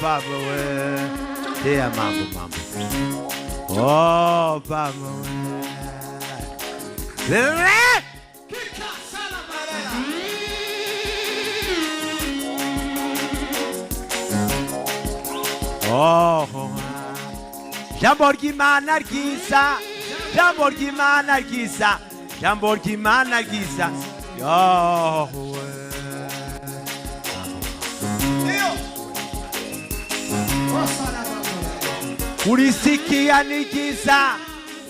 Papa we. Yeah, mambo mambo. Oh, Papa we. Oh, jambo ry'Imana ryiza, jambo ry'Imana ryiza, jambo ry'Imana ryiza. Yowe. Kurisikia ni ryiza,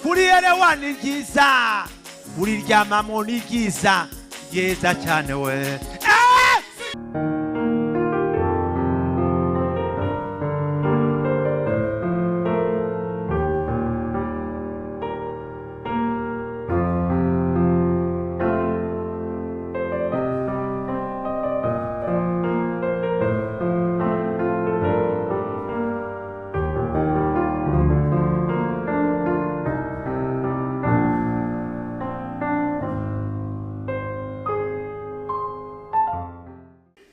kurielewa ni ryiza, kuriryamamo ni ryiza, ryiza cyane we. Eh!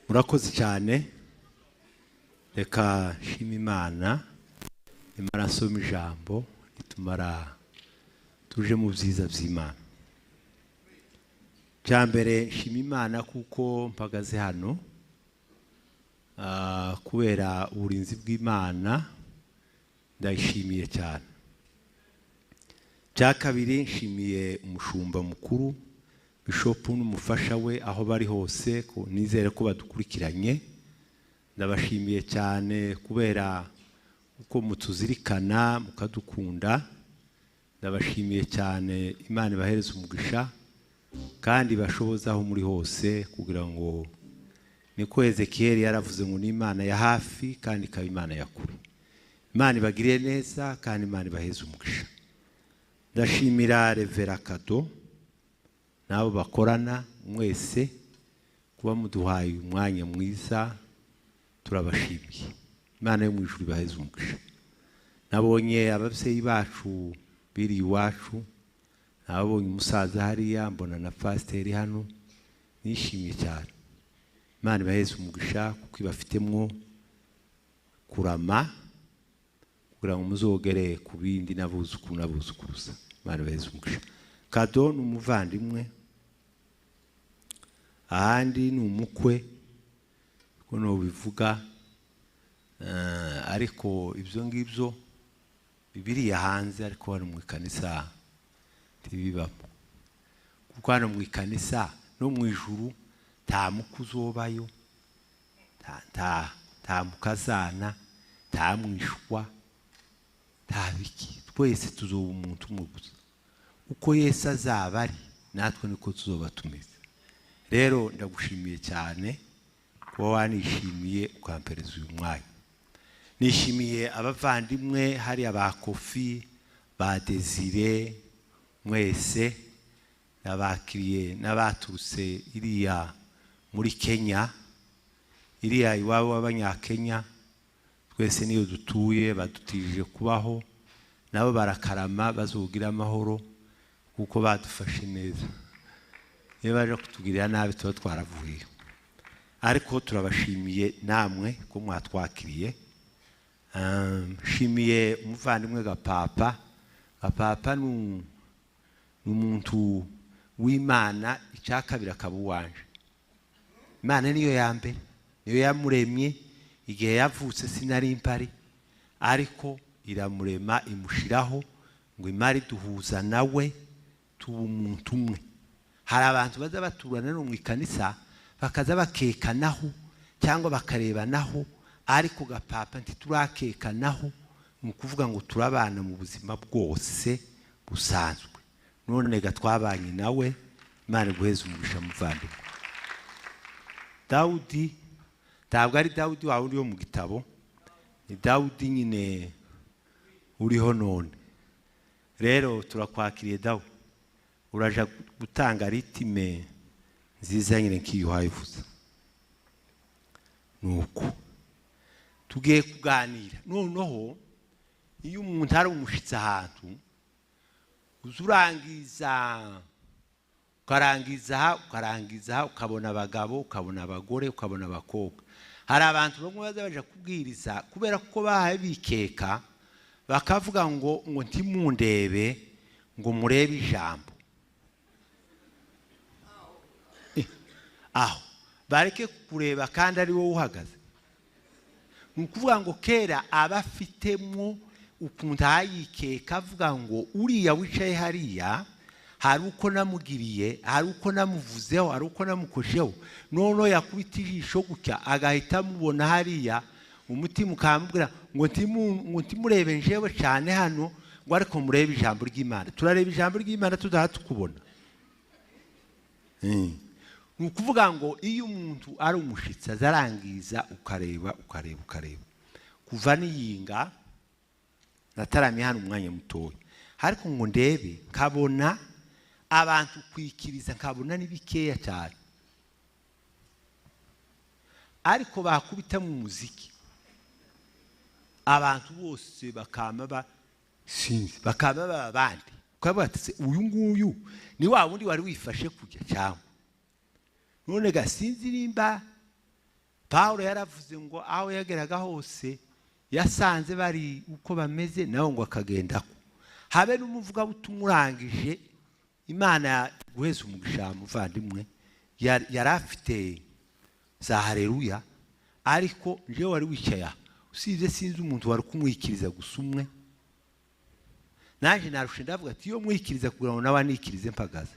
Murakoze cyane. Reka nshima Imana, nimara nsoma ijambo ritumara tuje mu byiza by'Imana. Cya mbere nshima Imana kuko mpagaze hano, kubera uburinzi bw'Imana, ndayishimiye cyane. Cya kabiri nshimiye umushumba mukuru Bishop n'umufasha we aho bari hose, ko nizere ko badukurikiranye. Ndabashimiye cyane kubera uko mutuzirikana mukadukunda. Ndabashimiye cyane, Imana ibahereze umugisha kandi bashoboze aho muri hose, kugira ngo niko Ezekiel yaravuze ngo ni Imana ya hafi kandi ikaba Imana ya kure. Imana ibagiriye neza kandi Imana ibaheze umugisha. Ndashimira Revera Kado n'abo bakorana mwese kuba muduhaye umwanya mwiza, turabashimiye. Imana yo mu ijuru ibaheze umugisha. Nabonye ababyeyi bacu biri iwacu, nabonye umusaza hariya, mbona na pasiteri hano, nishimiye cyane. Imana ibaheze umugisha kuko ibafitemo kurama kugira ngo muzogere ku bindi n'abuzukuru n'abuzukuruza. Imana ibaheze umugisha. Kado ni umuvandimwe, ahandi ni umukwe, uko nobivuga, ariko ibyo ngibyo bibiriya hanze, ariko hano mu ikanisa ntibibamo, kuko hano mu ikanisa no mu ijuru nta mukwe uzobayo, nta mukazana, nta mwishwa, nta biki, twese tuzoba umuntu umwe gusa. Uko Yesu azaba ari natwe niko tuzoba tumeze. Rero ndagushimiye cyane kuba wanishimiye ukampereza uyu mwanya. Nishimiye abavandimwe hari aba Kofi, ba Desire, mwese nabakiriye n'abaturutse iriya muri Kenya, iriya iwabo w'Abanyakenya, twese niyo dutuye, badutije kubaho, nabo barakarama bazogira amahoro kuko badufashe neza. Iyo baje kutugirira nabi tuba twaravuye, ariko turabashimiye namwe ko mwatwakiriye. Nshimiye umuvandimwe Gapapa. Gapapa ni umuntu w'Imana, icya kabiri akaba uwanje. Imana niyo ya mbere, niyo yamuremye. Igihe yavutse sinari mpari, ariko iramurema imushiraho ngo imari duhuza nawe tuba umuntu umwe. Hari abantu baza baturana no mu ikanisa bakaza bakekanaho cyangwa bakarebanaho, ariko Gapapa ntiturakekanaho, ni ukuvuga ngo turabana mu buzima bwose busanzwe. None gatwabanye nawe, Imana iguheze umugisha muvandimwe. Dawudi ntabwo ari Dawudi wawe uri mu gitabo, ni Dawudi nyine uriho none. Rero turakwakiriye Dawudi, uraja gutanga ritime nziza nyine nk'iyo uhayivuza. Nuko tugiye kuganira. Noneho iyo umuntu ari umushitsi ahantu, uzurangiza ukarangiza, ukarangiza, ukabona abagabo, ukabona abagore, ukabona abakobwa, Hari abantu bamwe baza baje kubwiriza kubera ko bahaye bikeka bakavuga ngo ntimundebe ngo murebe ijambo. Aho bareke kureba kandi ari wowe uhagaze. Ni ukuvuga ngo kera abafitemo ukuntu ayikeka avuga ngo uriya wicaye hariya hari uko namugiriye, hari uko namuvuzeho, hari uko namukosheho, noneho yakubita ijisho gutya agahita amubona hariya, umutima ukamubwira ngo ntimurebe njewe cyane hano, ngo ariko murebe ijambo ry'Imana. Turareba ijambo ry'Imana tudaha tukubona. Ni ukuvuga ngo iyo umuntu ari umushitsi azarangiza ukareba ukareba ukareba. Kuva niyinga nataramye hano umwanya mutoya, ariko ngo ndebe nkabona abantu kwikiriza, nkabona ni bikeya cyane, ariko bakubita mu muziki abantu bose bakama ba sinzi bakama babandi, ukavuga ati uyu nguyu ni wa wundi wari wifashe kujya cyangwa none ga sinzi nimba Paulo yaravuze ngo aho yageraga hose yasanze bari uko bameze, nawe ngo akagendako. Habe n'umuvuga butumurangije Imana guheza umugisha muvandimwe yari afite za haleluya, ariko njewe wari wicaye usibye sinzi umuntu wari kumwikiriza gusa umwe, naje narushe ndavuga ati iyo mwikiriza kugira ngo nawe anikirize mpagaze.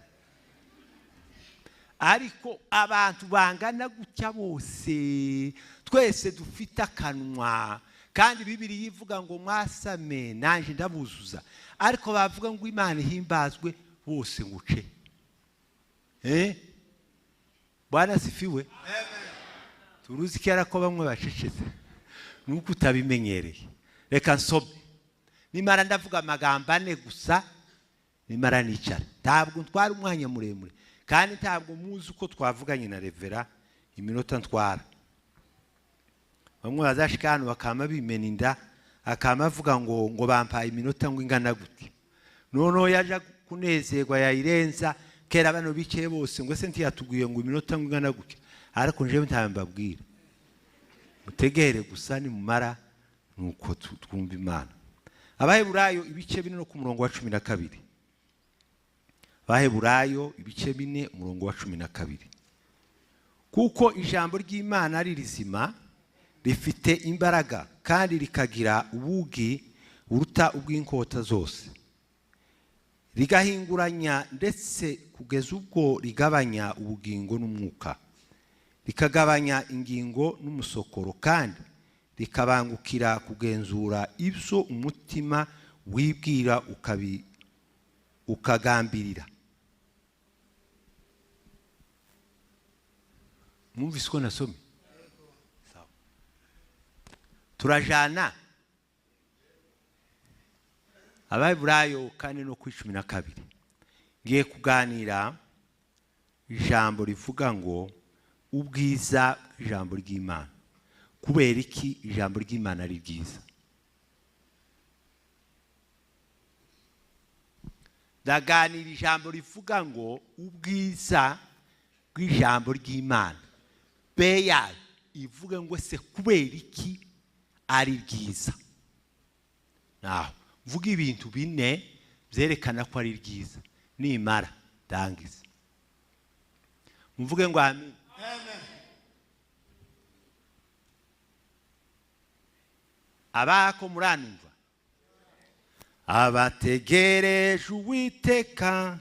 Ariko abantu bangana gutya bose twese dufite akanwa, kandi Bibiliya ivuga ngo mwasame naje ndabuzuza, ariko bavuga ngo Imana ihimbazwe bose nguce. Bwana sifiwe. Turuzi kera ko bamwe bacecetse nuko utabimenyereye. Reka nsome, nimara ndavuga amagambo ane gusa, nimara nicara. Ntabwo ntwara umwanya muremure, kandi ntabwo muzi uko twavuganye na Revera iminota ntwara. Bamwe bazashika hano bakama bimena inda, akama avuga ngo bampaye iminota ngo ingana gute, noneho yaje kunezerwa yayirenza. Kera bano bicaye bose ngo se ntiyatuguye ngo iminota ngo ingana gute, ariko njewe ntabambabwira, mutegere gusa nimumara nuko twumva Imana. Abaheburayo ibice 4 no ku murongo wa 12. Abaheburayo ibice 4 umurongo wa 12. Kuko ijambo ry'Imana ari rizima, rifite imbaraga kandi rikagira ubugi buruta ubw'inkota zose, rigahinguranya ndetse kugeza ubwo rigabanya ubugingo n'umwuka, rikagabanya ingingo n'umusokoro, kandi rikabangukira kugenzura ibyo umutima wibwira ukagambirira. Mwumvise ko nasomye? Turajana. Abaheburayo 4 no ku 12. Ngiye kuganira ijambo rivuga ngo ubwiza bw'ijambo ry'Imana. Kubera iki ijambo ry'Imana ari ryiza? Ndaganira ijambo rivuga ngo ubwiza bw'ijambo ry'Imana. Beya ivuga ngo se kubera iki ari ryiza? Naho mvuga ibintu bine byerekana ko ari ryiza. Nimara ndangiza. Mvuge ngo amen. Amen. Abako muranumva? Abategereje Uwiteka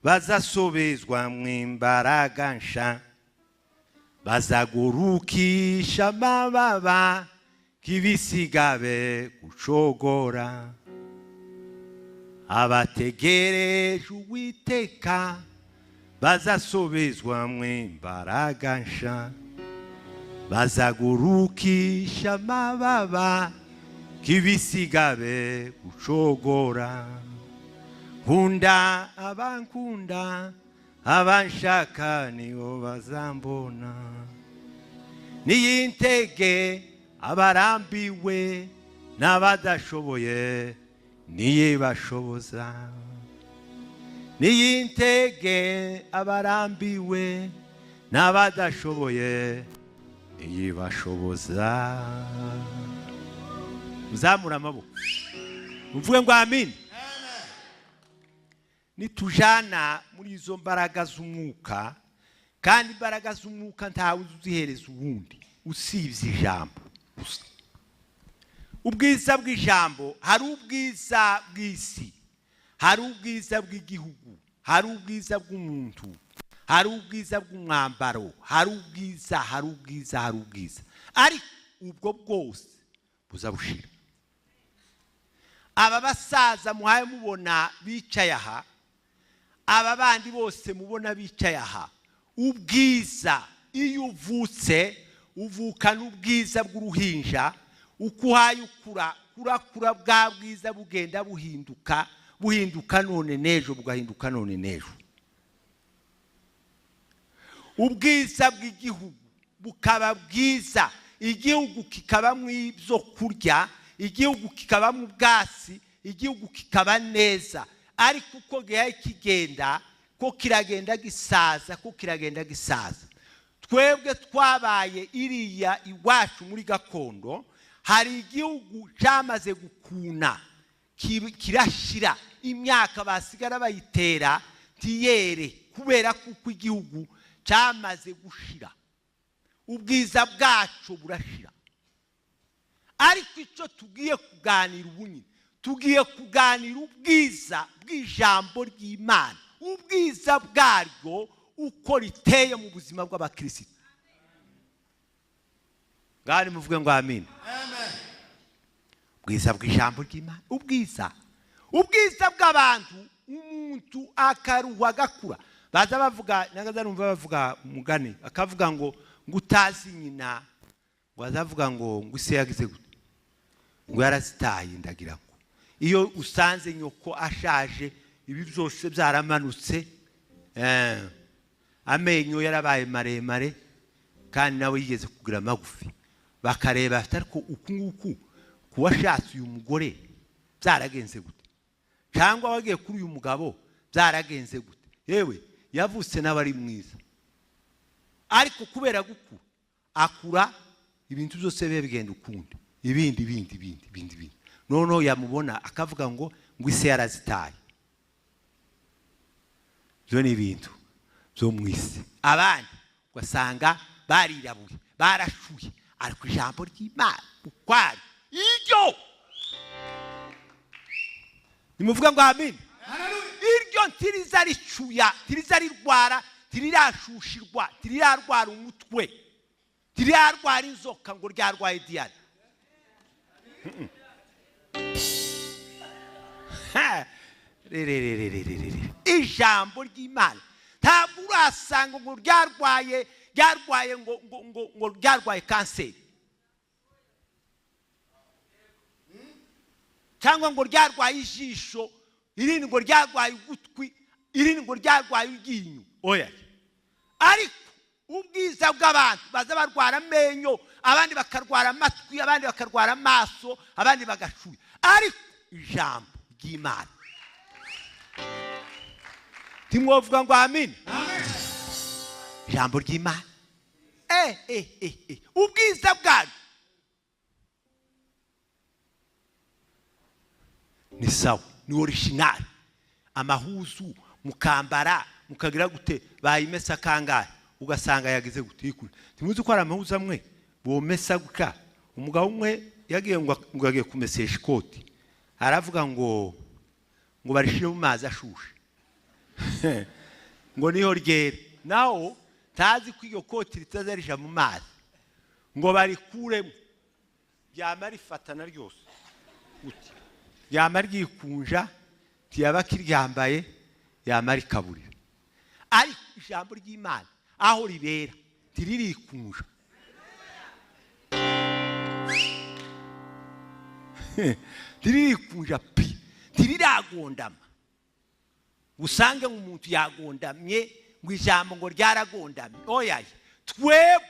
bazasubizwa mu imbaraga nsha, bazagurukisha amababa k'ibisigabe gucogora. Abategereje Uwiteka bazasubizwa mu imbaraga nsha, bazagurukisha amababa k'ibisigabe gucogora. Nkunda abankunda, abanshaka nibo bazambona. Niyintege abarambiwe n'abadashoboye niyibashoboza. Niyintege abarambiwe n'abadashoboye Ntiyibashoboza. Muzamura amaboko, mvuge ngo amin. Nitujana muri izo mbaraga z'umwuka, kandi imbaraga z'umwuka ntawe uzihereza uwundi usibye ijambo gusa. Ubwiza bw'ijambo, hari ubwiza bw'isi, hari ubwiza bw'igihugu, hari ubwiza bw'umuntu, hari ubwiza bw'umwambaro, hari ubwiza, hari ubwiza, hari ubwiza, ariko ubwo bwose buza bushira. Aba basaza muhaye mubona bicaye aha, aba bandi bose mubona bicaye aha, ubwiza, iyo uvutse uvukana ubwiza bw'uruhinja. Uko uhaye ukura, kurakura, bwa bwiza bugenda buhinduka, buhinduka none n'ejo, bugahinduka none n'ejo. Ubwiza bw'igihugu bukaba bwiza, igihugu kikabamo ibyo kurya, igihugu kikabamo ubwatsi, igihugu kikaba neza, ariko uko gihaye kigenda, ko kiragenda gisaza, ko kiragenda gisaza. Twebwe twabaye iriya iwacu muri gakondo, hari igihugu cyamaze gukuna, kirashira, imyaka basigara bayitera ntiyere, kubera kuko igihugu cyamaze gushira, ubwiza bwacu burashira. Ariko icyo tugiye kuganira ubu nyine, tugiye kuganira ubwiza bw'ijambo ry'Imana, ubwiza bwaryo uko riteye mu buzima bw'abakirisitu. Ngaho muvuge ngo amen. Ubwiza bw'ijambo ry'Imana, ubwiza bw'abantu, umuntu akaruha agakura. Baza bavuga, nagaza numva bavuga umugani, akavuga ngo utazi nyina, ngo azavuga ngo ise yagize gute, ngo yarazitaye. Ndagira ngo iyo usanze nyoko ashaje, ibi byose byaramanutse, amenyo yarabaye maremare kandi nawe yigeze kugira magufi, bakareba ariko uku nguku kuwashatse uyu mugore byaragenze gute, cyangwa wagiye kuri uyu mugabo byaragenze gute. Yewe yavutse nawe ari mwiza, ariko kubera gukura akura ibintu byose bibe bigenda ukundi, ibindi bindi bindi bindi bindi. Noneho yamubona akavuga ngo ise yarazitaye. Byo ni ibintu byo mu isi. Abandi ugasanga barirabuye, barashuye, ariko ijambo ry'Imana ukwari iryo nimuvuga ngo amen. Iryo ntiriza ricuya, ntiriza rirwara, ntirirashushirwa, ntirirarwara umutwe, ntirirarwara inzoka ngo ryarwaye diyare. Ijambo ry'Imana ntabwo urasanga ngo ryarwaye, ryarwaye ngo ngo ngo ngo ryarwaye kanseri, cyangwa ngo ryarwaye ijisho, irindi ngo ryarwaye ugutwi, irindi ngo ryarwaye iryinyo. Oya, ariko ubwiza bw'abantu baza barwara amenyo, abandi bakarwara amatwi, abandi bakarwara amaso, abandi bagashuya, ariko ijambo ry'Imana ntimwovuga ngo amen. Ijambo ry'Imana ubwiza bwaryo ni sawa, ni original. Amahuzu mukambara mukagira gute, bayimesa kangahe ugasanga yagize gute. Ntimuzi ko ari amahuzu amwe bomesa guka. Umugabo umwe yagiye ngo agiye kumesesha ikoti, aravuga ngo barishire mu mazi ashushe ngo niho ryera, naho tazi ko iyo koti ritazarisha mu mazi, ngo barikuremo ryama rifatana ryose gute, ryama ryikunja, ntiyaba kiryambaye, yama rikaburira. Ariko ijambo ry'Imana aho ribera ntiririkunja, ntiririkunja pi, ntiriragondama. Usange umuntu yagondamye ngo ijambo ngo ryaragondamye. Oya, twebwe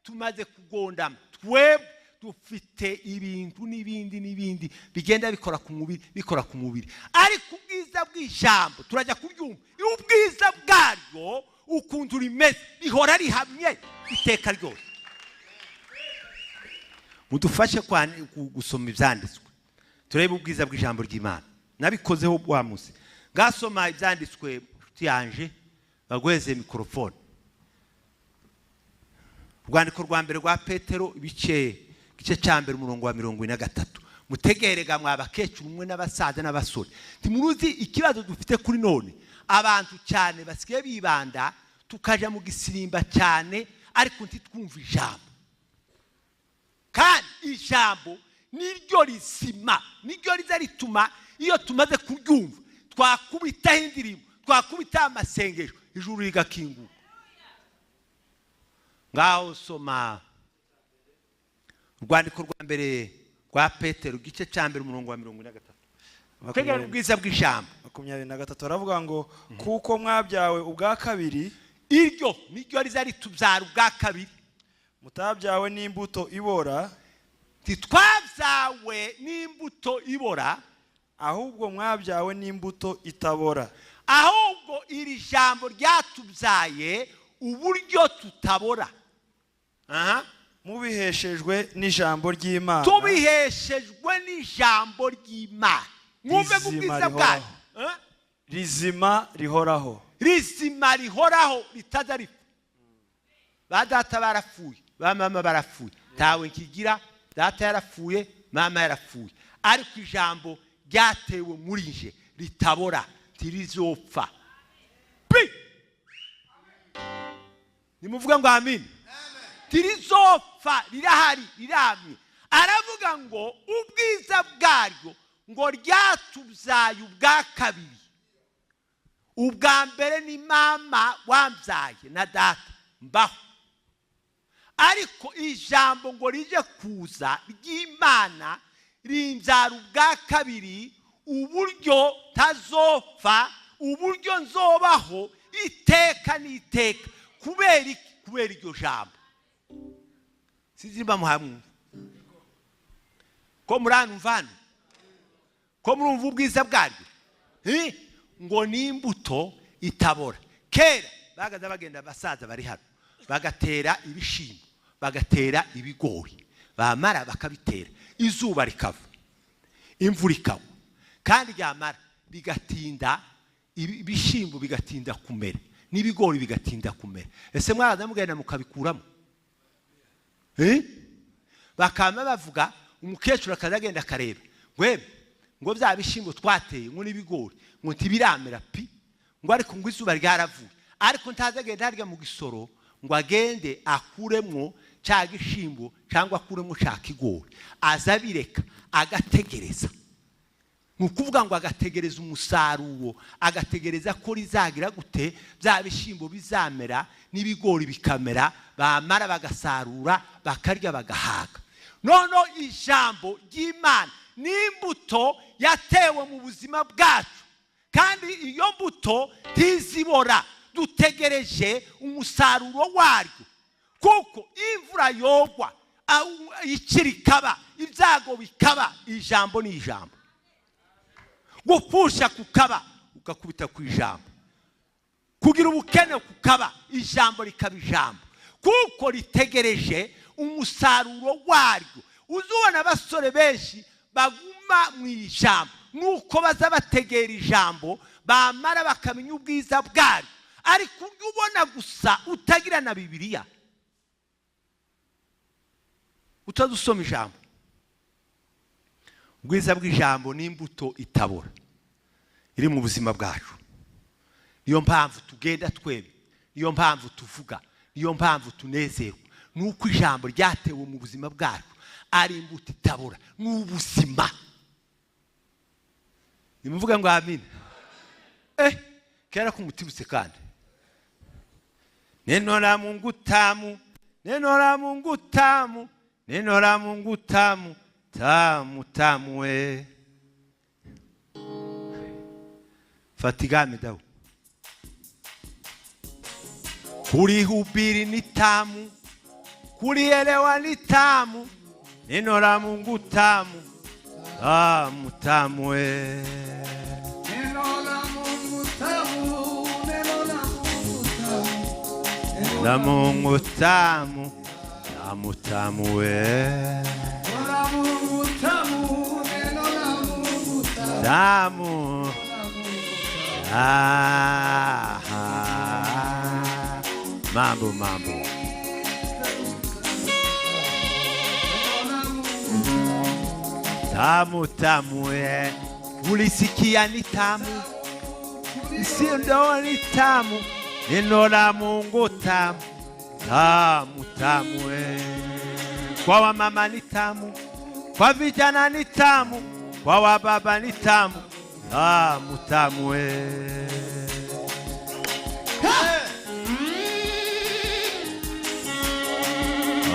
tumaze kugondama, twebwe dufite ibintu n'ibindi n'ibindi bigenda bikora ku mubiri, bikora ku mubiri. Ariko ubwiza bw'ijambo turajya kuryumva, ubwiza bwaryo ukuntu rimeze rihora rihamye iteka ryose. Mudufashe gusoma ibyanditswe, turebe ubwiza bw'ijambo ry'Imana. Nabikozeho wa munsi. Ngasoma ibyanditswe, nshuti yanje, bagweze mikorofone. Urwandiko rwa mbere rwa Petero, igice cya mbere, umurongo wa 43. Mutegerega mwa bakecuru mwe n'abasaza n'abasore. Ntimuruzi ikibazo dufite kuri none? Abantu cyane basigaye bibanda, tukaja mu gisirimba cyane, ariko ntitwumve ijambo. Kandi ijambo niryo rizima, niryo riza rituma iyo tumaze kuryumva twakubitaho indirimbo, twakubitaho amasengesho, ijuru rigakinguka. Ngaho soma urwandiko rwa mbere rwa Petero, igice cya mbere, umurongo wa 43. Tegera ubwiza bw'ijambo. 23 aravuga ngo: "Kuko mwabyawe ubwa kabiri," Iryo niryo riza ritubyara ubwa kabiri. "mutabyawe n'imbuto ibora," Ntitwabyawe n'imbuto ibora, "ahubwo mwabyawe n'imbuto itabora," ahubwo iri jambo ryatubyaye uburyo tutabora. Aha. "mubiheshejwe n'ijambo ry'Imana," Tubiheshejwe n'ijambo ry'Imana. Mwumve "rizima ubwiza bwayo. rihoraho." Rizima rihoraho. Rizima rihoraho, ritaza ripfa. Ba data barapfuye, ba mama barapfuye, ntawe nkigira. Data yarapfuye, mama yarapfuye, ariko ijambo ryatewe muri nje ritabora, ntirizopfa pi. Nimuvuga ngo amini. Ntirizopfa, rirahari, riramye. Aravuga ngo ubwiza bwaryo, ngo ryatubyaye ubwa kabiri. Ubwa mbere ni mama wambyaye na data mbaho, ariko ijambo ngo rije kuza ry'Imana rimbyara ubwa kabiri, uburyo tazopfa, uburyo nzobaho iteka n'iteka. Kubera iki? Kubera iryo jambo. Sinzi niba muhamwumva ko muranumva hano, ko murumva ubwiza bwaryo. Ngo ni imbuto itabora. Kera bagaza bagenda, abasaza bari hano, bagatera ibishimbo, bagatera ibigori, bamara bakabitera, izuba rikava, imvura ikagwa, kandi ryamara bigatinda, ibishimbo bigatinda kumera n'ibigori bigatinda kumera. Ese mwaraza mugenda mukabikuramo? Bakama bavuga, umukecuru akaza agenda akareba ngo emwe, ngo bya bishyimbo twateye, ngo n'ibigori, ngo ntibiramera pi, ngo ariko ngo izuba ryaravuye. Ariko ntaza agenda harya mu gisoro ngo agende akuremwo cya gishimbo cyangwa akuremwo cya kigori. Aza abireka, agategereza. Ni ukuvuga ngo agategereza umusaruro, agategereza ko rizagira gute, bya bishyimbo bizamera n'ibigori bikamera, bamara bagasarura, bakarya, bagahaga. Noneho ijambo ry'Imana ni imbuto yatewe mu buzima bwacu, kandi iyo mbuto ntizibora. Dutegereje umusaruro waryo, kuko imvura yogwa, iki rikaba, ibyago bikaba, ijambo ni ijambo. Gupfusha kukaba, ugakubita ku ijambo. Kugira ubukene kukaba, ijambo rikaba ijambo, kuko ritegereje umusaruro waryo. Uzubona abasore benshi baguma mu ijambo nuko baza bategera ijambo, bamara bakamenya ubwiza bwaryo. Ariko ujya ubona gusa utagira na Bibiliya, utazusoma ijambo. Ubwiza bw'ijambo ni imbuto itabora iri mu buzima bwacu. Niyo mpamvu tugenda twemye, niyo mpamvu tuvuga, niyo mpamvu tunezerwa, nuko ijambo ryatewe mu buzima bwacu ari imbuto itabora, ni ubuzima. Nimuvuga ngo amina. Kera kumutibutse kandi. Neno la Mungu tamu, neno la Mungu tamu, neno la Mungu tamu, tamu tamu we. Fatigame dawu. Kulihubiri ni tamu, kulielewa ni tamu, neno la Mungu tamu, tamu tamu we. Neno la Mungu tamu, neno la Mungu tamu, La Mungu tamu, tamu tamu we. Tamu. Ah, mambo mambo. Tamu tamu eh. Ulisikia ni tamu, sio ndo ni tamu, neno la Mungu tamu, tamu tamu eh. Kwa wamama ni tamu, kwa vijana ni tamu, kwa wababa ni tamu, tamu tamu eh.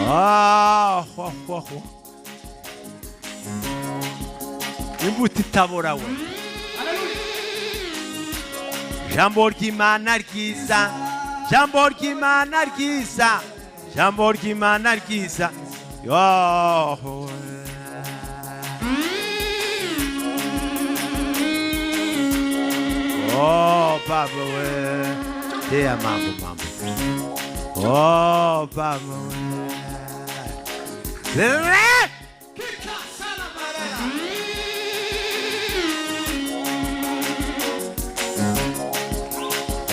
Ah, hwa hwa hwa. Imbuto itabora we. Jambo ry'Imana ryiza, jambo ry'Imana ryiza, jambo ry'Imana ryiza. Yaho. Oh, baba we. Tea mambo mambo. Oh, baba we.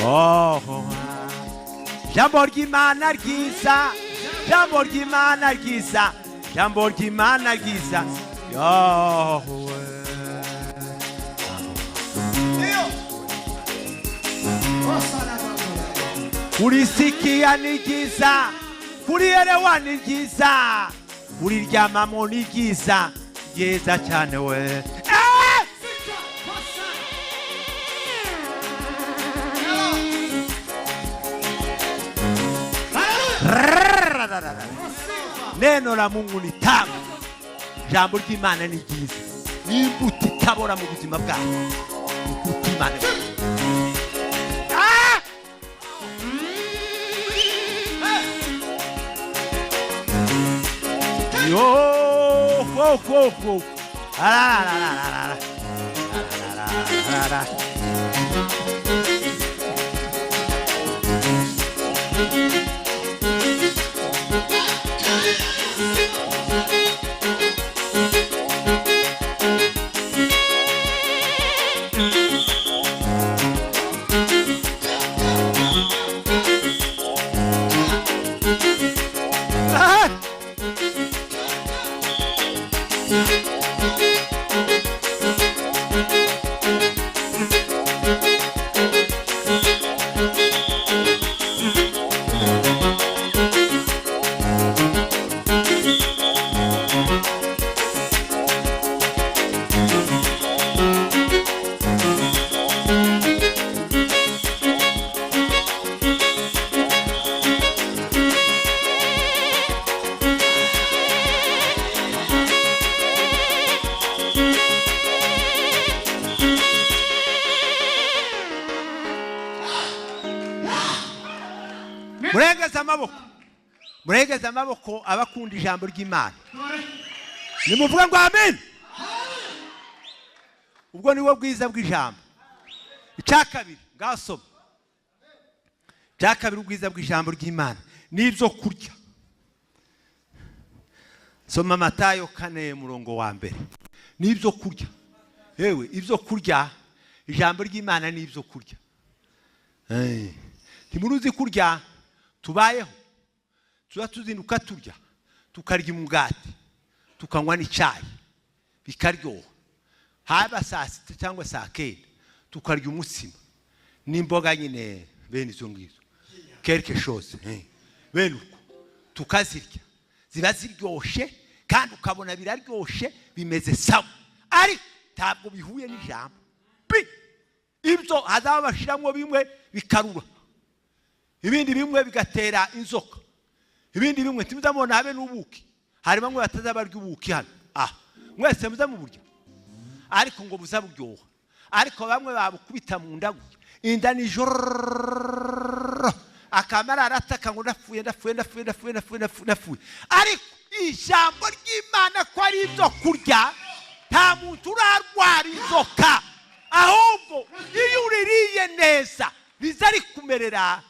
Oh, jambo ry'Imana ryiza, jambo ry'Imana ryiza, jambo ry'Imana ryiza. Yawe. Kulisikia ni ryiza, kulielewa ni ryiza, kuliryamamo ni ryiza, ryiza cyane we. Eh! Neno la Mungu ni tamu, jambo ry'Imana ni ryiza, ni imbuto itabora mu buzima bwacu. Imbuto Imana. Ah! Yo, ho, ho, ho. Ah, la, la, la, la, la. La, la, la, la. Ah! Muregeze amaboko, muregeze amaboko abakunda ijambo ry'Imana, nimuvuga ngo amen. Ubwo niwo bwiza bw'ijambo. Icya kabiri ngasoma, icya kabiri ubwiza bw'ijambo ry'Imana n'ibyo kurya. Soma Matayo 4 murongo wa 1. N'ibyo kurya, yewe ibyo kurya, ijambo ry'Imana n'ibyo kurya. Ntimuruzi kurya tubayeho, tuba tuzinduka turya, tukarya umugati, tukanywa n'icyayi bikaryoha, haba saa 6 cyangwa saa 9 tukarya umutsima n'imboga nyine bene izo ngizo, quelque chose bene uko tukazirya, ziba ziryoshe kandi ukabona biraryoshe bimeze sawa, ariko ntabwo bihuye n'ijambo. Ibyo hazaba bashiramo bimwe bikarura, ibindi bimwe bigatera inzoka, ibindi bimwe ntimuzamubona habe n'ubuki. Hari bamwe batazabarya ubuki hano, ah mwese muzamuburya, ariko ngo buzaburyoha, ariko bamwe babukubita mu nda gutya, inda ni jororo, akamara arataka ngo ndapfuye ndapfuye ndapfuye ndapfuye ndapfuye ndapfuye. Ariko ijambo ry'Imana ko ari ibyo kurya, nta muntu urarwara inzoka, ahubwo iyo uririye neza riza rikumerera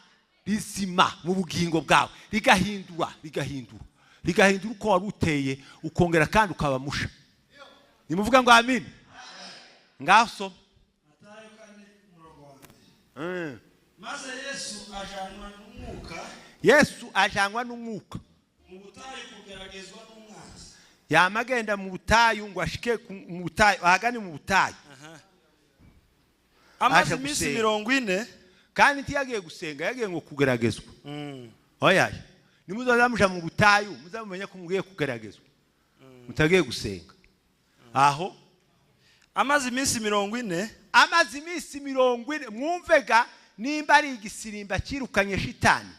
rizima mu bugingo bwawe, rigahindura rigahindura rigahindura uko wari uteye, ukongera kandi ukaba musha. Nimuvuga ngo amen. Ngaho soma. Matayo 4:1. Maze Yesu ajanwa n'umwuka. Yesu ajanwa n'umwuka mu butayu kugeragezwa n'umwanzi. Yamagenda mu butayu ngo ashike mu butayu, ahagane mu butayu. Amaze iminsi 40 kandi ntiyagiye gusenga, yagiye ngo kugeragezwa. Oya, nimuzaza muja mu butayu muzamenye ko mugiye kugeragezwa, mutagiye gusenga. Aho amaze iminsi 40, amaze iminsi 40. Mwumvega nimba ari igisirimba kirukanye shitani,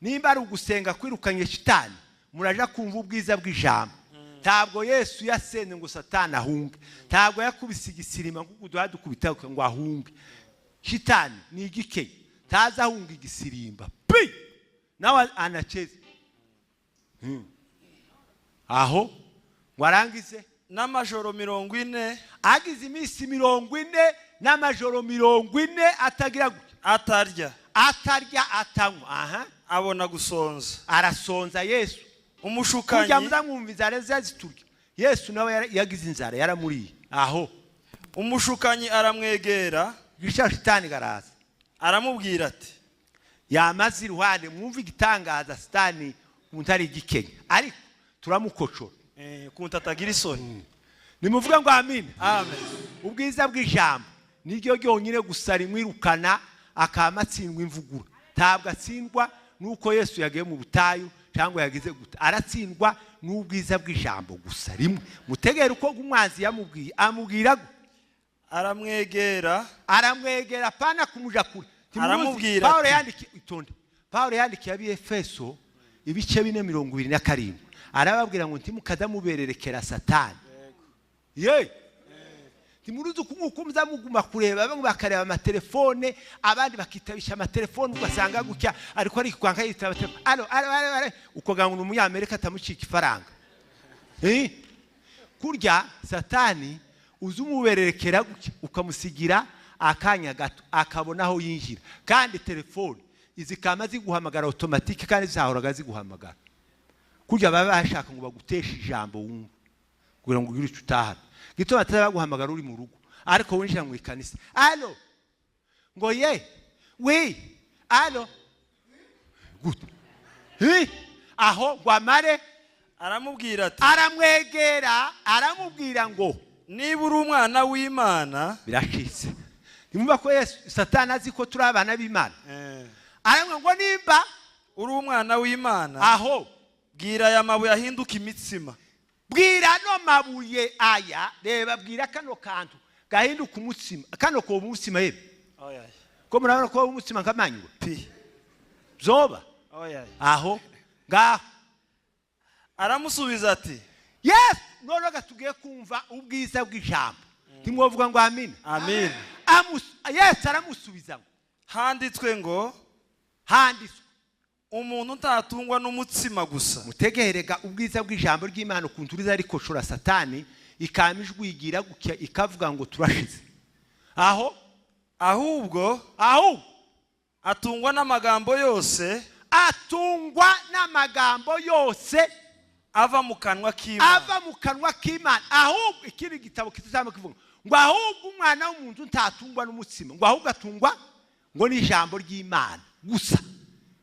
nimba ari ugusenga kwirukanye shitani, muraja kumva ubwiza bw'ijambo. Ntabwo Yesu yasenze ngo Satani ahunge, ntabwo yakubise igisirimba ngo duhadukubita ngo ahunge. Shitani ni igike, ntaza ahunga igisirimba pi nawe anacheze. Aho ngo arangize n'amajoro 40, agize iminsi 40 n'amajoro 40 atagira gutya, atarya atanywa. Aha abona gusonza, arasonza Yesu. Umushukanyi kujya muzamwumva inzara ziturya. Yesu nawe yagize inzara yaramuriye. Aho umushukanyi aramwegera, gisha shitani garaza aramubwira ati, yamaze iruhande. Mwumva igitangaza, Satani umuntu ari igikenya ariko turamukocora kuntu atagira isoni. Nimuvuga ngo amen. Amen. Ubwiza bw'ijambo niryo ryonyine gusa rimwirukana akama atsindwa imvugura. Ntabwo atsindwa nuko Yesu yagiye mu butayu cyangwa yagize guta, aratsindwa n'ubwiza bw'ijambo gusa rimwe. Mutegere uko umwanzi yamubwiye, amubwira aramwegera, aramwegera pana kumuja kure. Aramubwira Paulo yandikiye, itonde, Paulo yandikiye ab'Efeso ibice 4:27 arababwira ngo ntimukaza mubererekera Satani. Ye ntimuruzi uko muzamuguma kureba, bamwe bakareba amatelefone, abandi bakitabisha amatelefone, ugasanga gutya ariko ari kwanka yitaba telefone. Alo alo alo, ukoga ngo umunyamerika atamucika ifaranga. Kurya Satani uzumubererekera gutya ukamusigira akanya gato akabona aho yinjira. Kandi telefone izikama ziguhamagara automatique, kandi zahoraga ziguhamagara. Kurya baba bashaka ngo baguteshe ijambo wumva kugira ngo ugire icyo utahana. Gituma bataraguhamagara uri mu rugo, ariko winjira mu ikanisa, alo ngo ye we alo gute aho ngo amare. Aramubwira ati, aramwegera aramubwira ngo niba uri umwana w'Imana. Birashitse. Nimumva ko Yesu Satani azi ko turi abana b'Imana. Aramubwira ngo nimba uri umwana w'Imana, aho bwira aya mabuye ahinduka imitsima. Bwira no mabuye aya, reba bwira kano kantu gahinduka umutsima, kano ko umutsima yebe. Ko murabona ko umutsima nkamanywa pi zoba. Aho ngaho aramusubiza ati, Yes, none gatugiye kumva ubwiza bw'ijambo. Ntimwovuga ngo amen. Amen. Yesu aramusubiza ngo handitswe ngo, handitswe umuntu ntatungwa n'umutsima gusa. Mutegerega ubwiza bw'ijambo ry'Imana ukuntu riza rikoshora Satani, ikamijwigira gutya ikavuga ngo turashize. Aho ahubwo aho atungwa n'amagambo yose, atungwa n'amagambo yose ava mu kanwa k'Imana, ava mu kanwa k'Imana. Ahubwo ikindi gitabo kitazama kivuga ngo ahubwo umwana w'umuntu ntatungwa n'umutsima, ngo ahubwo atungwa ngo n'ijambo ry'Imana gusa.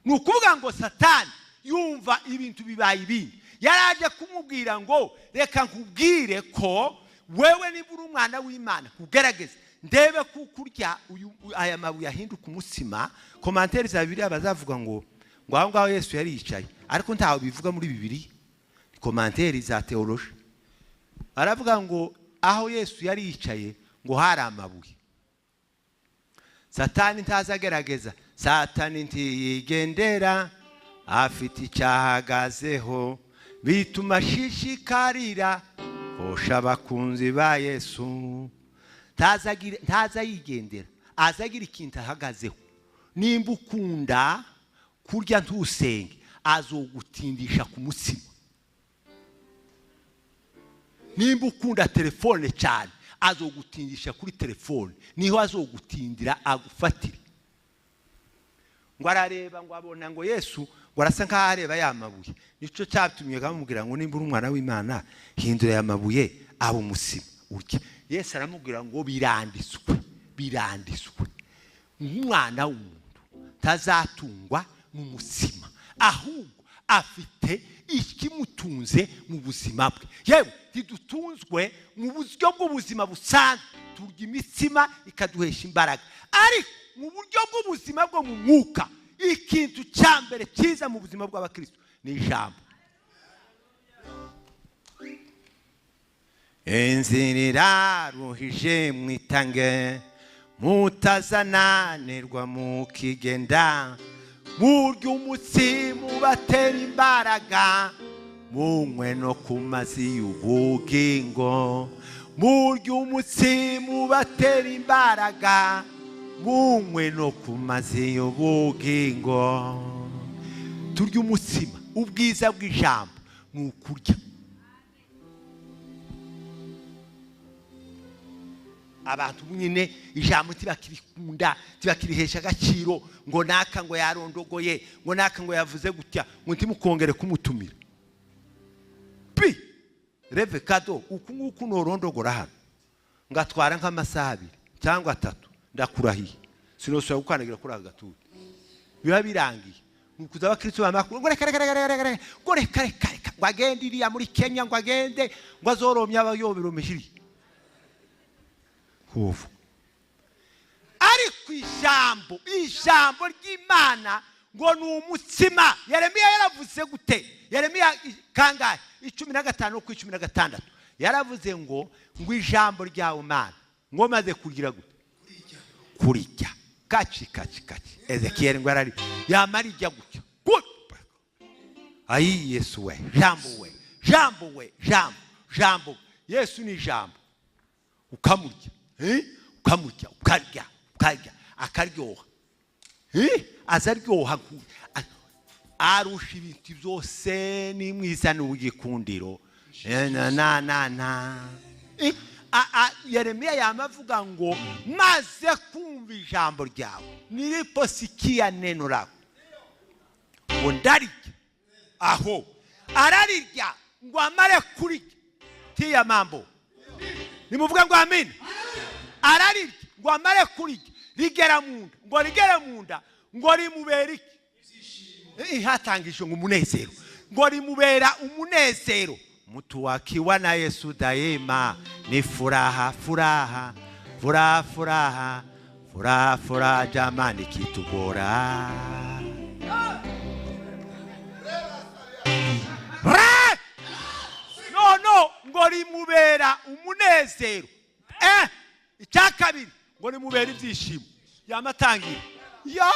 Ni ukuvuga ngo Satani yumva ibintu bibaye ibindi, yaraje kumubwira ngo reka nkubwire ko wewe niba uri umwana w'Imana kugerageza ndebe kuko urya aya mabuye ahinduka umutsima. Commentaire za Bibiliya bazavuga ngo aho ngaho Yesu yari yicaye, ariko ntaho bivuga muri Bibiliya. Commentaire za theologie aravuga ngo aho Yesu yari yicaye ngo hari amabuye. Satani ntazagerageza, Satani ntiyigendera, afite icyahagazeho, bituma ashishikarira kosha abakunzi ba Yesu. Ntaza yigendera, azagira ikintu ahagazeho. Nimba ukunda kurya ntusenge, azogutindisha ku mutsima. Nimba ukunda telefone cyane, azogutindisha kuri telefone, niho azogutindira agufatire. Ngo arareba ngo abona ngo Yesu ngo arasa nkaho areba ya mabuye. Nico cyatumye kamubwira ngo nimba uri umwana w'Imana hindura ya mabuye aba umutsima urye. Yesu aramubwira ngo biranditswe, biranditswe, umwana w'umuntu tazatungwa n'umutsima, ahubwo afite ikimutunze mu buzima bwe. Yewe ntidutunzwe mu buryo bw'ubuzima busanzwe, turya imitsima ikaduhesha imbaraga, ariko mu buryo bw'ubuzima bwo mu mwuka ikintu cya mbere cyiza mu buzima bw'abakristo ni ijambo. Inzira iraruhije mwitange, mutazananirwa mukigenda, murya umutsima ubatera imbaraga, munywe no ku mazi y'ubugingo. Murya umutsima ubatera imbaraga, munywe no ku mazi y'ubugingo. Turya umutsima, ubwiza bw'ijambo ni ukurya. Abantu nyine ijambo tibakirikunda, tibakirihesha agaciro, ngo naka ngo yarondogoye, ngo naka ngo yavuze gutya, ngo ntimukongere kumutumira. Pi reve kado uku nguku norondogora hano ngatwara nk'amasaha 2 cyangwa 3, ndakurahiye sinosubira gukandagira kuri aka gatuti, biba birangiye. Nukuza abakristo bamakuru ngo reka reka reka reka ngo reka reka reka ngo agende iriya muri Kenya, ngo agende ngo azoromye abayoberomeshiri. Ariko ijambo, ijambo ry'Imana ngo ni umutsima. Yeremiya yaravuze gute? Yeremiya kangahe? 15 ku 16 yaravuze ngo ijambo ryawe Mana ngo maze kugira gute? Kurirya. Kaci kaci kaci. Ezekiel ngo arari yamarijya gutya. Ayi Yesu we, jambo we, jambo we, jambo, jambo. Yesu ni jambo. Ukamurya, ukamurya, ukarya, ukarya, akaryoha. Azaryoha arusha ibintu byose, ni mwiza n'ugikundiro. Na na na na. Yeremiya yamavuga ngo maze kumva ijambo ryawe, niliposikia neno lako, ngo ndarirya. Aho ararirya ngo amare kurirya. Tiya mambo nimuvuga ngo amen. Ararirya ngo amare kurirya, rigera munda, ngo rigera munda, ngo rimubera iki? Hatangije ngo umunezero, ngo rimubera umunezero. Mtu akiwa na Yesu daima ni furaha, furaha, furaha, furaha, furaha, furaha, jamani kitu bora. No no, ngo rimubera umunezero. Icya kabiri ngo rimubera ibyishimo. Yamatangira. Ya!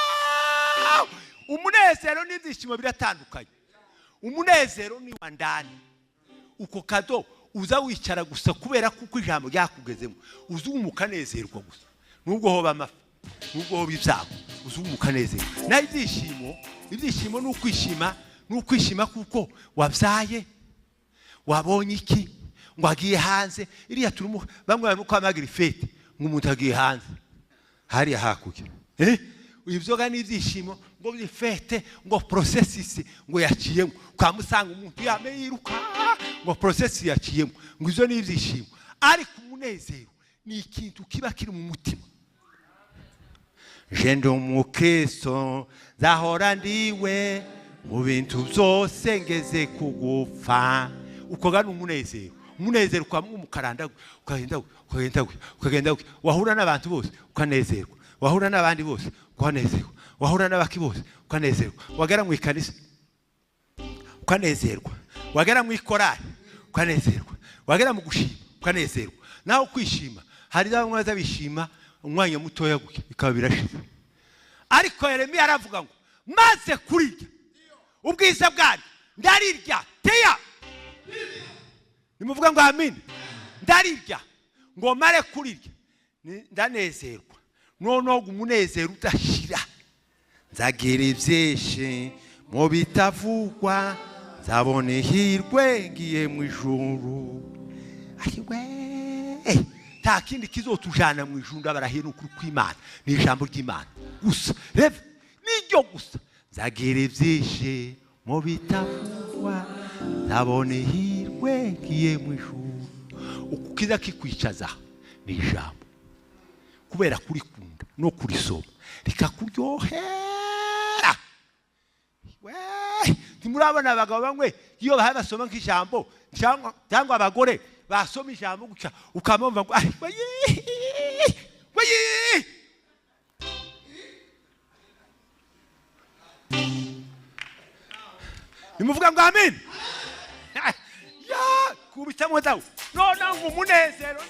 Umunezero n'ibyishimo biratandukanye. Umunezero ni wa ndani. Uko kado uza wicara gusa kubera kuko ijambo ryakugezemo, uzumukanezerwa gusa. Nubwo hoba amafi, nubwo hoba ibyago, uzumukanezerwa. Na ibyishimo, ibyishimo ni ukwishima, ni ukwishima kuko wabyaye, wabonye iki, ngo agiye hanze. Iriya turimo bamwe barimo kwamagira ifete ngo umuntu agiye hanze hariya hakurya. Ibyoga n'ibyishimo ngo byifete, ngo processes ngo yaciyemo, kwamusanga umuntu yame yiruka ngo process yaciyemo, ngo izo n'ibyishimo. Ariko umunezero ni ikintu kiba kiri mu mutima. Je ndi umukristo nzahora ndiwe mu bintu byose ngeze kugupfa. Uko gana umunezero, umunezero kwa umukaranda, ukagenda ukagenda ukagenda, wahura n'abantu bose ukanezerwa, wahura n'abandi bose ukanezerwa, wahura n'abaki bose ukanezerwa, wagera mu ikanisa ukanezerwa, wagera mu ikorari ukanezerwa, wagera mu gushima ukanezerwa. Naho kwishima hari bamwe bazabishima umwanya mutoya guke bikaba birashize. Ariko Yeremiya aravuga ngo maze kurirya ubwiza bwanyu ndarirya. Teya nimuvuga ngo amen. Ndarirya ngo mare kurirya ndanezerwa, noneho umunezero udashira. Nzagira ibyishimo bitavugwa, nzabona ihirwe ngiye mu ijuru. Ayiwe, nta kindi kizotujana mu ijuru ndabarahiye n'ukuri kw'Imana, ni ijambo ry'Imana gusa. Reve niryo gusa. Nzagira ibyishimo bitavugwa, nzabona ihirwe ngiye mu ijuru. Uko kiza kikwicaza Ni ijambo kubera kurikunda no kurisoma rikakuryohera. We, ntimurabona abagabo bamwe iyo bahaye basoma nk'ijambo cyangwa abagore basoma ijambo gutya ukamumva ngo ari wayi wayi. Nimuvuga ngo amen. Ya kubita mutawu none ngo umunezero.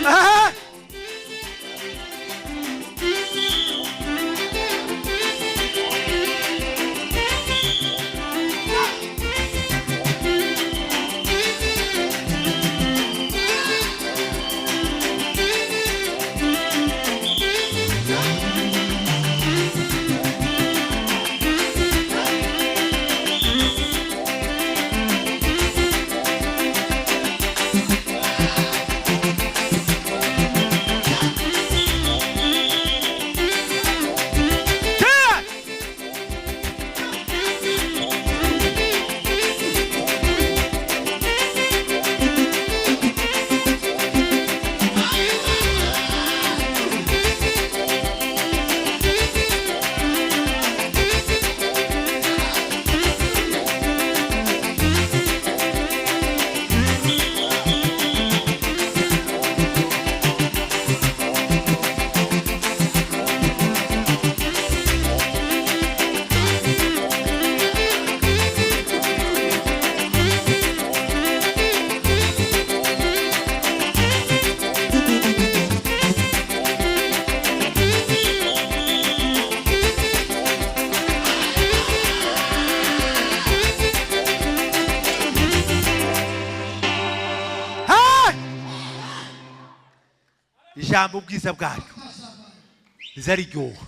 Ah! Ijambo ubwiza bwaryo rizaryoha.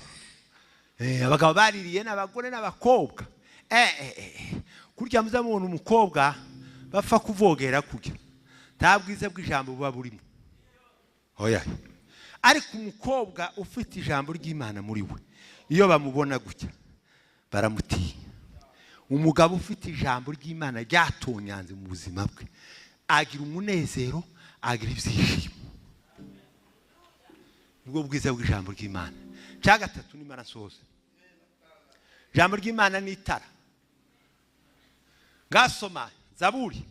Abagabo baririye n'abagore n'abakobwa. Kurya muzamubona umukobwa bapfa kuvogera kurya, nta bwiza bw'ijambo buba burimo. Oya, ariko umukobwa ufite ijambo ry'Imana muri we, iyo bamubona gutya baramutinya. Umugabo ufite ijambo ry'Imana ryatonyanze mu buzima bwe agira umunezero, agira ibyishimo. Ubwo bwiza bw'ijambo ry'Imana. Cya gatatu ni marasoza. Ijambo ry'Imana ni itara. Ngasoma Zaburi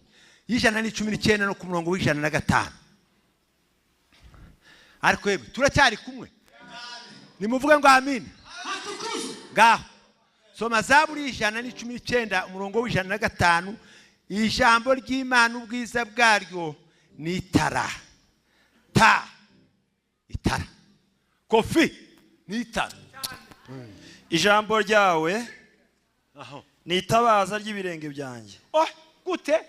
y'119 no ku murongo w'105. Ariko yemwe turacyari kumwe. Nimuvuge ngo amen. Ngaho soma Zaburi y'119 umurongo w'105. Ijambo ry'Imana ubwiza bwaryo ni itara. Ta itara. Kofi ni itara. Ijambo ryawe ni itabaza ry'ibirenge byanjye. Oh, gute?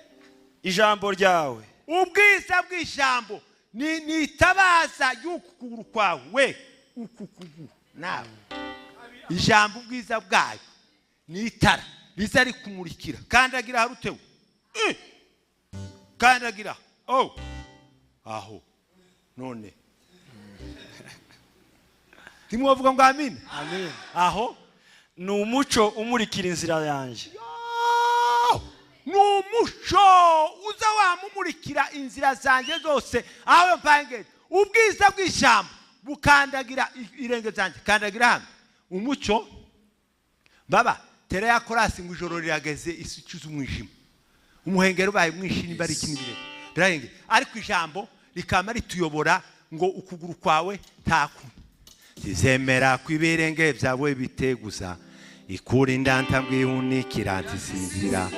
Ijambo ryawe, ubwiza bw'ijambo ni itabaza y'ukuguru kwawe, ukukuguru nawe. Ijambo ubwiza bwayo ni itara riza rikumurikira. Kandagira harutewe. Kandagira. Oh. Aho. None timwavuga ngo amen. Amen. Aho ni umuco umurikira inzira yanjye. Ni umuco uza wamumurikira inzira zanjye zose. Aho mpange ubwiza bw'ijambo bukandagira irenge zanjye. Kandagira hano umuco. Baba tera ya korasi ngo ijoro rirageze isi icuze umwijima, umuhengeri ubaye mwinshi nimba ari ikindi bire birahenge, ariko ijambo rikama rituyobora ngo ukuguru kwawe taku zizemera kwibirenge byawe biteguza ikurinda ntambwihunikira ntisinzira.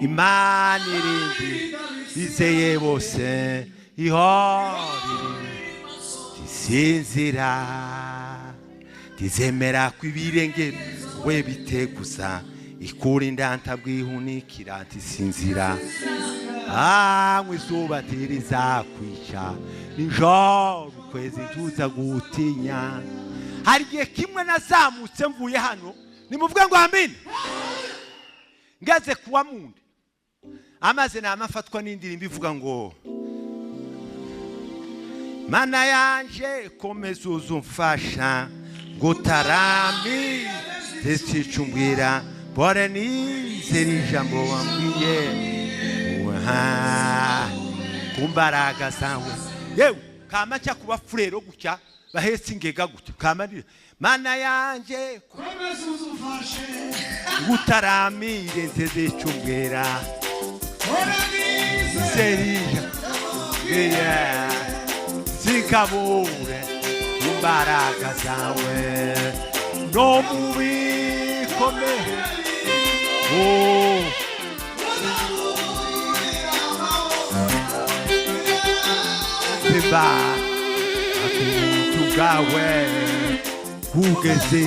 Imana irindi bizeye bose ihori tisinzira tizemera kwibirenge we biteguza ikurinda ntabwihunikira ntisinzira. Amwe izuba ntirizakwica nijoro ukwezi tuza gutinya. Hari igihe kimwe nazamutse mvuye hano, nimuvuge ngo amen. Ngaze kuwa munde amaze namafatwa n'indirimbo ivuga ngo Mana yanje komeza uzumfasha ngutarami zisicumbwira Mpore nizera ijambo wambwiye. Uha, ku mbaraga zawe. Yewe kama cya kuba furero gutya bahetse ingega gutya kama ndira Mana yanje Komeza uzufashe. Ngutaramire nteze icumbwera. Mpore nizera Serija yeah. Sinkabure imbaraga zawe no mu bikomeye. Oh. Biba ubuntu bwawe kugeze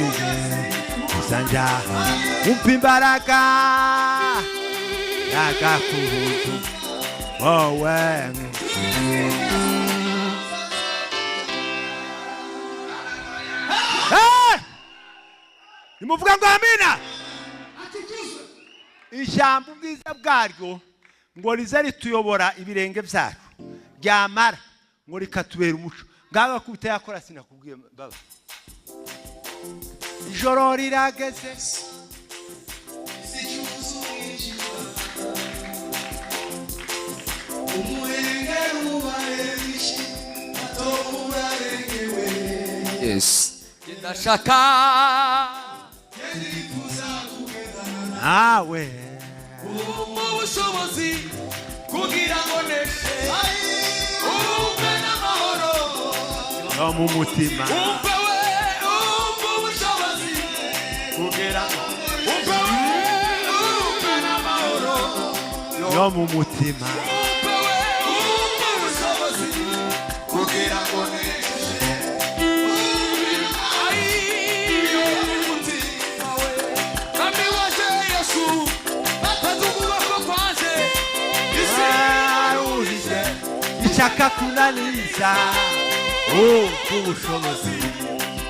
uzanja umpa imbaraga yagakubutu wowe. Hey! Nimuvuga ngo amina. Ijambo ubwiza bwaryo ngo rize rituyobora ibirenge byacu, ryamara ngo rikatubera umuco. Ngaba kubita yakora sinakubwiye baba. Ijoro rirageze. Yes. Ndashaka nawe ubushobozi kugira ngo neshe umpe n'amahoro no mu mutima. Umpe we, umpe ubushobozi kugira umpe we, umpe n'amahoro no mu mutima. Umpe we, umpe ubushobozi kugira ngo neshe ayo mutima we. Mwami waje Yesu, fata ukuboko kwanje isi Aruhije ishaka kunaniza, umpe ubushobozi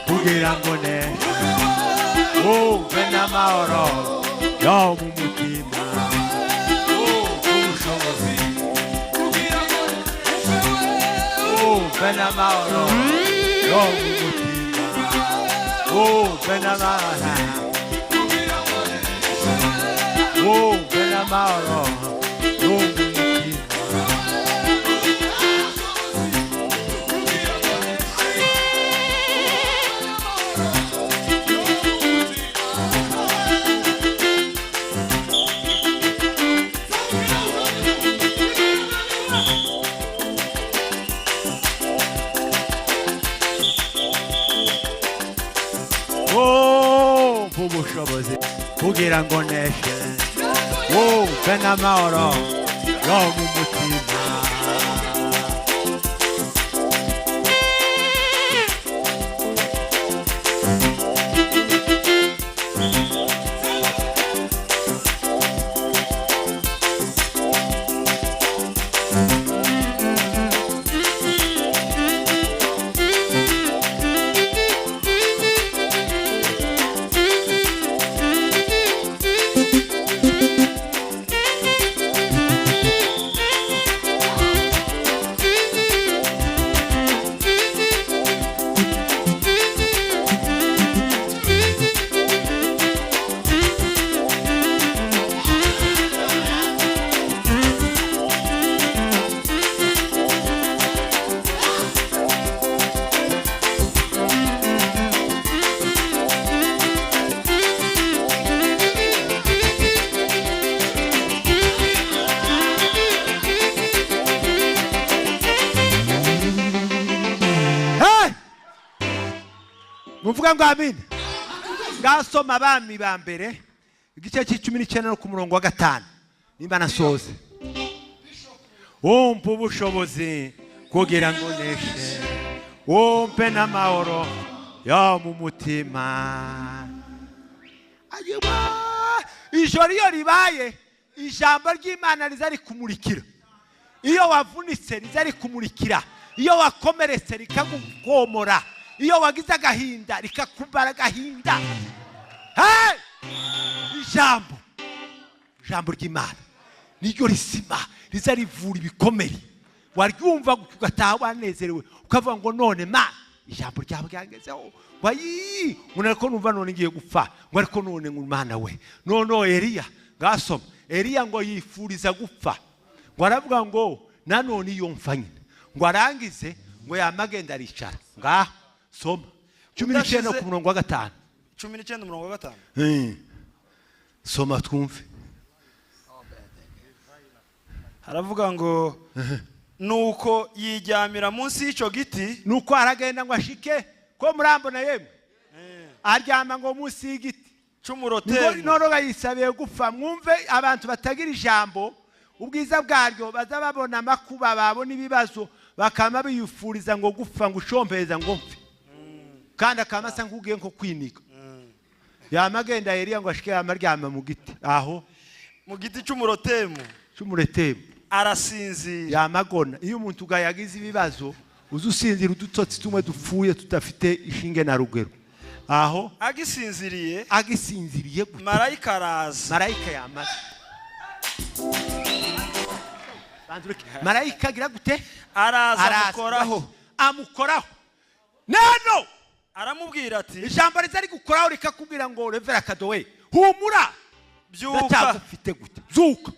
kugira ngo neshe umpe n'amahoro yo mu mutima. Umpe ubushobozi kugira ngo umpe we, umpe n'amahoro yo mu mutima. Umpe n'amahoro, umpe n'amahoro yo mu mutima. Umpe ubushobozi kugira ngo neshe umpe n'amahoro yo mu mutima. Hey! Muvuga ngo amina. Ngasoma Abami ba mbere igice cya 19 no ku murongo wa 5 nimba nasoze. Umpe ubushobozi kugira ngo neshe, umpe n'amahoro yo mu mutima. Ayewa, ijoro iyo ribaye ijambo ry'Imana riza rikumurikira. Iyo wavunitse riza rikumurikira, iyo wakomeretse rikagukomora, iyo wagize agahinda rikakumara agahinda. Hey! Ijambo ry'Imana niryo risima riza rivura ibikomere. Waryumva ugataha wanezerewe ukavuga ngo none Mana. Ijambo ryawe ryangezeho wayi, ngo ariko numva none ngiye gupfa, ngo ariko none ngo Imana we. None Eliya ngasoma, Eliya ngo yifuriza gupfa, ngo aravuga ngo nanone iyo mfa nyine, ngo arangize ngo yamagenda aricara. Ngaha soma 19 ku murongo wa 5. 19 umurongo wa 5. Soma twumve. Haravuga ngo nuko yiryamira munsi y'icyo giti. Nuko aragenda ngo ashike ko murambona yemwe, aryama ngo munsi y'igiti cy'umurotemu. None yisabiye gupfa. Mwumve abantu batagira ijambo ubwiza bwaryo baza babona amakuba, babona ibibazo, bakama biyifuriza ngo gupfa, ngo ushompeza ngo mpfe, kandi akama asa nk'ugiye nko kwinika. Yamagenda Eliya ngo ashike yamaryama mu giti, aho mu giti cy'umurotemu, cy'umuretemu arasinzira. Yamagona. Iyo umuntu ugayagize ibibazo uzusinzira udutotsi tumwe dupfuye tudafite ishinge na rugero. Aho agisinziriye, agisinziriye gute? Marayika araza. Marayika yamaze. Marayika agira gute? Araza amukoraho. Amukoraho. Nano aramubwira ati, ijambo riza rigukoraho rikakubwira ngo Revera Kadowe, humura, byuka, ndacyagufite gute? Byuka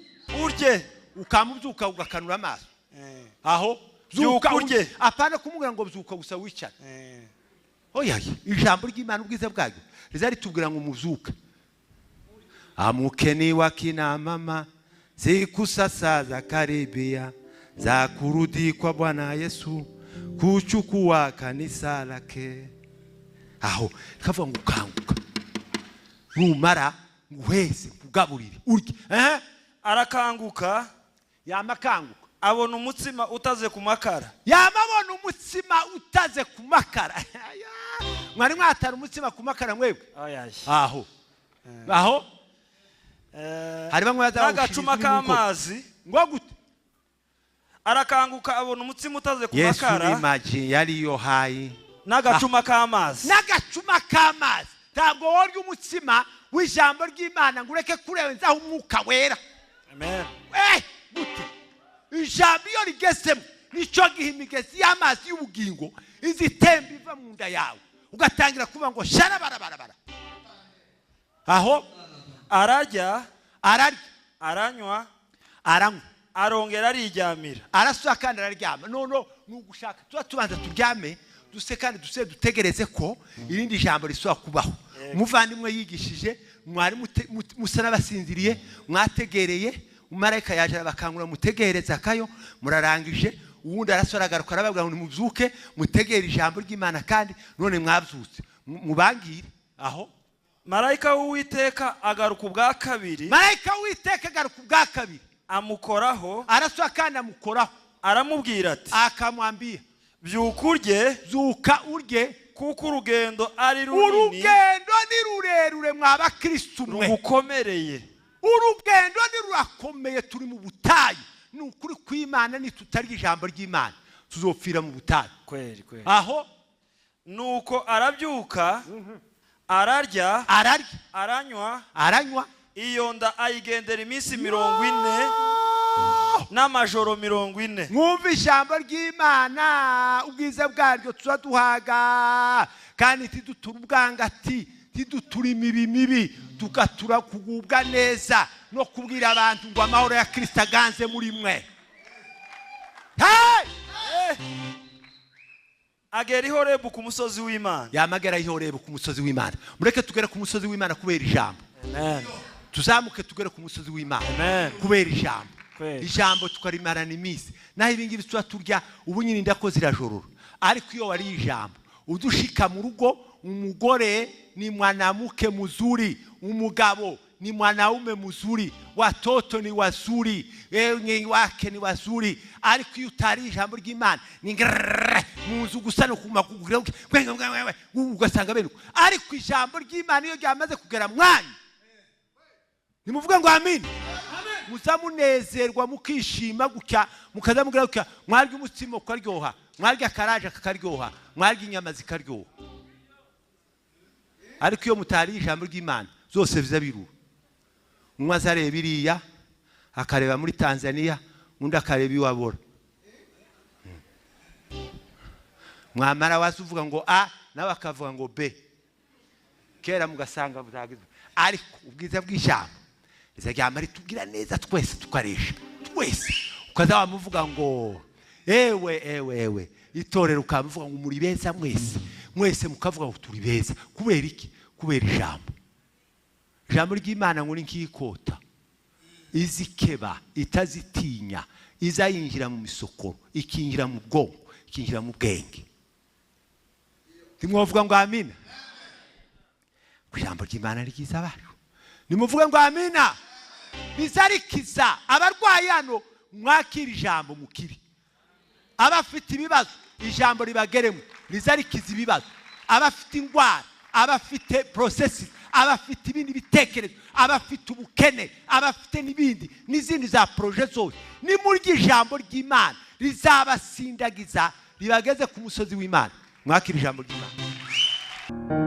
urye. Ukamubyuka ugakanura amaso. Aho byuka urye. Apana kumubwira ngo byuka gusa wicara. Oya, ijambo ry'Imana ubwiza bwaryo riza ritubwira ngo mubyuka. Amukeni wa kina mama, siku sasa za karibia za kurudi kwa Bwana Yesu kuchukua kanisa lake. Aho kavuga ngo kanguka, numara nguheze kugaburire urye. Arakanguka. Yamakanguka abona umutsima utaze ku makara. Yamabona umutsima utaze ku makara. Mwari mwatara umutsima ku makara mwebwe? Aho aho hari bamwe n'agacuma k'amazi. Ngo gute? Arakanguka abona umutsima utaze ku makara. Yesu ni maji yariyo hayi n'agacuma k'amazi. N'agacuma k'amazi. Ntabwo worya umutsima w'ijambo ry'Imana ngo ureke kurenzaho umwuka wera. Amen. Gute? Ijambo iyo rigezemo nicyo gihe imigezi y'amazi y'ubugingo izitemba iva mu nda yawe, ugatangira kuba ngo shara barabarabara. Aho ararya, ararya, aranywa, aranywa, arongera ariryamira, arasura kandi araryama. None nugushaka tuba tubanza turyame duse kandi duse dutegereze ko irindi jambo risubira kubaho. Umuvandimwe yigishije, mwari musa n'abasinziriye, mwategereye, umarayika yaje arabakangura, mutegereza akayo, murarangije, uwundi arasura agaruka arababwira ngo nimubyuke mutegere ijambo ry'Imana, kandi none mwabyutse mubangire. Aho marayika w'Uwiteka agaruka ubwa kabiri. Marayika w'Uwiteka agaruka ubwa kabiri, amukoraho, arasura kandi amukoraho, aramubwira ati, akamwambia, byuka urye, byuka urye, kuko urugendo ari runini, urugendo ni rurerure mwa bakristu mwe, rugukomereye. Urugendo ni rurakomeye, turi mu butayu. Ni ukuri kw'Imana, nitutarya ijambo ry'Imana tuzopfira mu butayu. Kweli kweli. Aho nuko arabyuka, ararya, ararya, aranywa, aranywa, iyo nda ayigendera iminsi 40 n'amajoro 40. Mwumve ijambo ry'Imana ubwiza bwaryo tuzaduhaga, kandi tidutura ubwangati, tidutura imibi mibi, tugatura kugubwa neza no kubwira abantu ngo amahoro ya Kristo aganze muri mwe. Hey! Agera i Horebu ku musozi w'Imana. Yamagera i Horebu ku musozi w'Imana. Mureke tugere ku musozi w'Imana kubera ijambo. Amen. Tuzamuke tugere ku musozi w'Imana. Amen. Kubera ijambo. Ijambo tukarimarana iminsi. Naho ibingibi tuba turya ubu nyine indako zirajorora, ariko iyo wari ijambo udushika mu rugo, umugore ni mwanamuke muzuri, umugabo ni mwanaume muzuri, watoto ni wazuri, wake ni wazuri. Ariko iyo utari ijambo ry'Imana ni mu nzu gusa no kuma kugira ugasanga bene. Ariko ijambo ry'Imana iyo ryamaze kugera mwanyu, nimuvuga ngo amen, muzamunezerwa mukishima gutya, mukaza mugira gutya, mwarya umutsima ukaryoha, mwarya akaraje kakaryoha, mwarya inyama zikaryoha. Ariko iyo mutari ijambo ry'Imana zose biza birura. Umwe azareba iriya akareba muri Tanzania, undi akareba iwabora. Mwamara waza uvuga ngo A, nawe akavuga ngo B, kera mugasanga buzagizwe. Ariko ubwiza bw'ijambo rizaryama ritubwira neza twese, tukaresha twese. Ukaza wamuvuga ngo ewe, ewe, ewe, itorero, ukamuvuga ngo muri beza mwese, mwese mukavuga ngo turi beza. Kubera iki? Kubera ijambo. Ijambo ry'Imana ngo ni nk'ikota izikeba, itazitinya, iza yinjira mu misokoro, ikinjira mu bwonko, ikinjira mu bwenge. Ntimwavuga ngo amina? Ku ijambo ry'Imana ryiza abacu, nimuvuge ngo amina. Rizarikiza abarwayi hano, mwakira ijambo mukiri. Abafite ibibazo, ijambo ribageremo, rizarikiza ibibazo. Abafite indwara, abafite process, abafite ibindi bitekerezo, abafite ubukene, abafite n'ibindi n'izindi za projets zose, nimurya ijambo ry'Imana rizabasindagiza, ribageze ku musozi w'Imana. Mwakira ijambo ry'Imana.